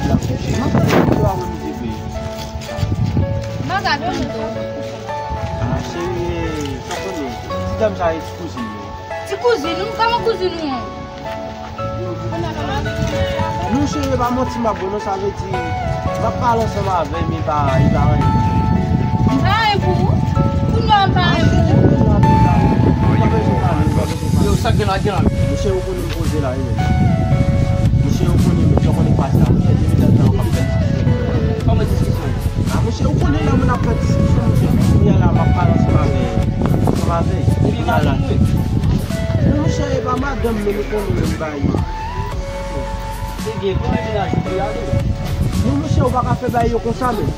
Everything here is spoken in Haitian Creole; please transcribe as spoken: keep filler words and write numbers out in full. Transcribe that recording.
M ap tann ou a mwen, m te vle. M pa ka tann tou. Ah, cheri, sa konnen. Ti dam sa e ti kouzin nou. Ti kouzin ou? Kòman kouzin ou an? Non, cheri, e pa manti m ap ba w, non, sa vle di, m ap pale ansanm avè l, men li pa, li pa anyen. Li pa anyen pou ou? Kounye a li pa anyen pou ou? Ah, cheri, kounye a, kounye a. Ou pa bezwen pale, ou pa bezwen pale. Yo, sa k gen la, gen la. Monchè, ou konnen m poze la, wi, men. Monchè, ou konnen, men, jan w konnen pati la, monchè, depi lè tan w ap fè diskisyon. Kòman diskisyon? Ah, monchè, ou konnen lè moun ap fè diskisyon, monchè, kounye a la, m ap pale ansanm avè, ansanm avè. Epi malad. Non, monchè, e pa madanm, men ou konnen menm bagay yo. Ebyen, konnen mennaj ou pou y ale. Non, monchè, ou pa ka fè bagay yo konsa, men.